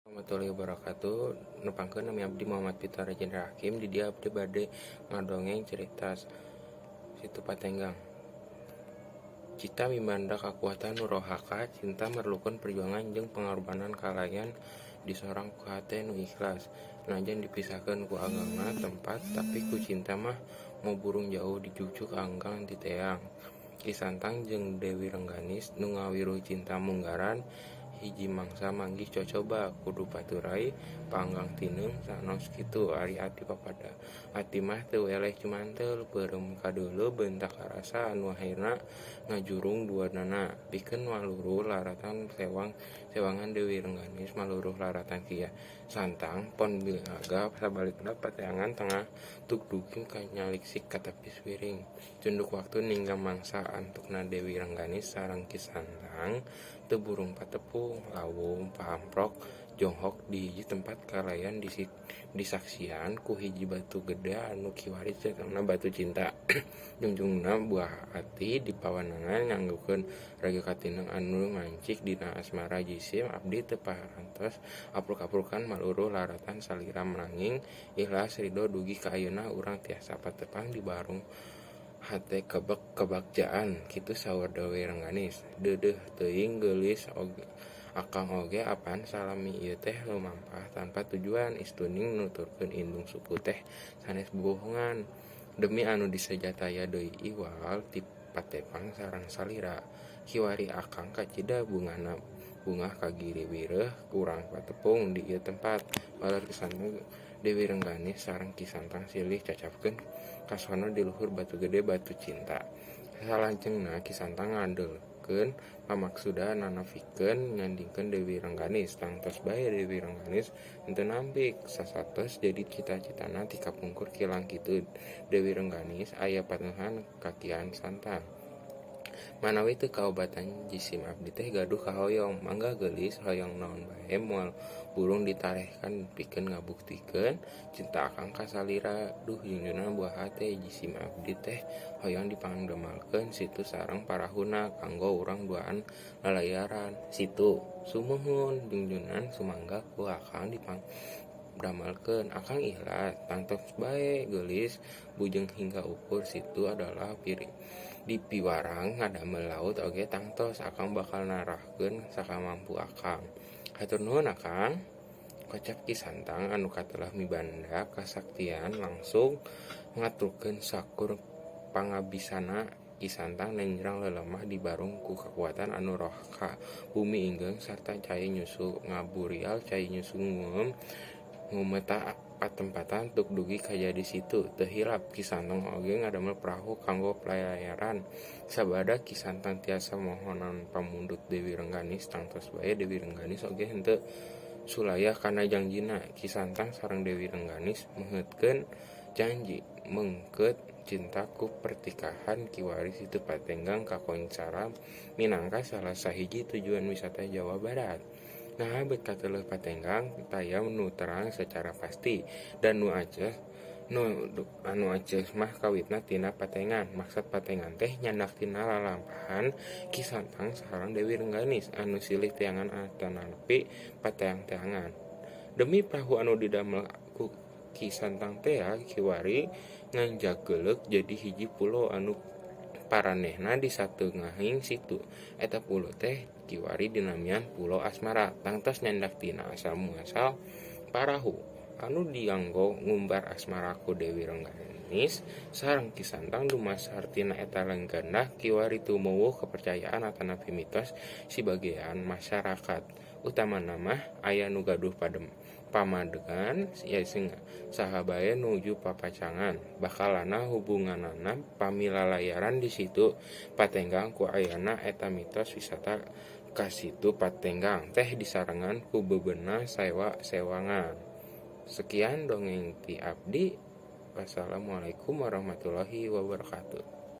Warahmatullahi wabarakatuh. Nepangkeun, nami abdi Muhammad Fitur Rajendra Hakim. Di dieu abdi bade ngadongeng cerita Situ Patenggang. Cinta mibanda kakuatan nu rohaka. Cinta merlukeun perjuangan jeung pangorbanan kalayan disorang ku hate nu ikhlas. Najan dipisahkeun ku agengna tempat, tapi ku cinta mah moal burung jauh dijugjug anggang diteang. Ki Santang jeung Dewi Rengganis nu ngawiruh cinta munggaran hiji mangsa manggih cocoba kudu paturay paanggang tineung. Sanaos kitu, ari ati papada ati mah teu weleh cumantel, peureum kadeuleu bentak karasa anu ahirna ngajurung duanana pikeun maluruh laratan sewang sewangan. Dewi Rengganis maluruh laratan Ki Santang pon milaga sabalikna pateangan tengah tugdugi kanyaliksik katapis wiring. Cunduk waktu ninggang mangsa antukna Dewi Rengganis sareng Ki Santang teu burung patepung lawung paamprok jonghok di hiji tempat kalayan disaksian ku hiji batu gede anu kiwari disebutna Batu Cinta. Jungjungna buah ati dipawenangan nganggukeun raga katineung anu ngancik dina asmara. Jisim abdi teu parantos apruk-aprukan maluruh laratan salira, nanging ikhlas ridho dugi ka ayeuna urang tiasa patepang di barung hate kebek kabagjaan, kitu saur Dewi Rengganis. Deudeuh teuing, geulis, akang oge apan salami ieu teh lumampah tanpa tujuan. Istuning nuturkeun indung suku teh sanes bobohongan. Demi anu diseja taya deui iwal ti patepang sareng salira. Kiwari akang kacida bungah kagiri wireh urang patepung di ieu tempat, waler Ki Santang. Dewi Rengganis sareng Ki Santang silih cacapkeun kasona di luhur batu gede Batu Cinta. Salajengna Ki Santang ngadelkeun pamaksudan nanapikeun nyandingkeun Dewi Rengganis. Tangtos bae Dewi Rengganis henteu nampik sasatos jadi cita-citana ti kapungkur kilang kitu Dewi Rengganis aya paneuhan ka Ki Santang. Manawi teu kaobatan, jisim abdi teh gaduh kahoyong. Mangga, geulis, hoyong naon bae moal burung ditarehkan pikeun ngabuktikeun cinta akang ka salira. Duh, junjungan buah hate, jisim abdi teh hoyong dipangdamelkeun situ sareng parahuna kanggo urang duaan lalayaran. Situ? Sumuhun, junjunan, sumangga ku akang dipangdamelkeun. Akang ikhlas. Tangtos bae, geulis, bujeng hingga ukur situ adalah dipiwarang ngadamel laut oge tangtos. Akang bakal narahkeun sakamampu akang. Hatur nuhun, akang, kocap Ki Santang anu katelah mibanda kasaktian langsung ngaturkeun sakur pangabisana. Ki Santang nenjrang lelemah dibarung ku kakuatan anu rohaka. Bumi inggeng sarta cai nyusu ngaburial, cai nyusu ngueum ngumeta patempatan tuk dugi kajadi situ. Teu hilap Ki Santang oge ngadamel parahu kanggo palayaran. Sabada Ki Santang tiasa mohonan pamundut Dewi Rengganis, tangtos bae Dewi Rengganis oge henteu sulayah kana jangjina. Ki Santang sareng Dewi Rengganis meungeutkeun janji meungkeut cinta ku pertikahan. Kiwari Situ Patenggang kakoncara minangka salah sahiji tujuan wisata Jawa Barat. Naha bet kateleuh Patenggang taya nu terang secara pasti dan nu aceus nu anu aceus mah kawitna tina patengan. Maksud patengan teh nyandak tina lalampahan Ki Santang sareng Dewi Rengganis anu silih teangan atanapi pateang-teangan. Demi prahu anu didamel ku Ki Santang tea kiwari nganjageulek jadi hiji pulo anu paranehna di sateungahing situ. Eta pulo teh kiwari dinamian Pulo Asmara, tangtos nyandak tina asal muasal parahu anu dianggo ngumbar asmara ku Dewi Rengganis sareng Ki Santang. Dumasar tina eta legenda kiwari tumuwuh kepercayaan atanapi mitos sibagean masyarakat, utamana mah aya nu gaduh pamadegan saha bae nuju papacangan bakalana hubunganana pami lalayaran di Situ Patenggang. Ku ayana eta mitos, wisata ka Situ Patenggang teh disarengan ku bebeuna sewa-sewangan. Sekian dongeng ti abdi. Wassalamualaikum warahmatullahi wabarakatuh.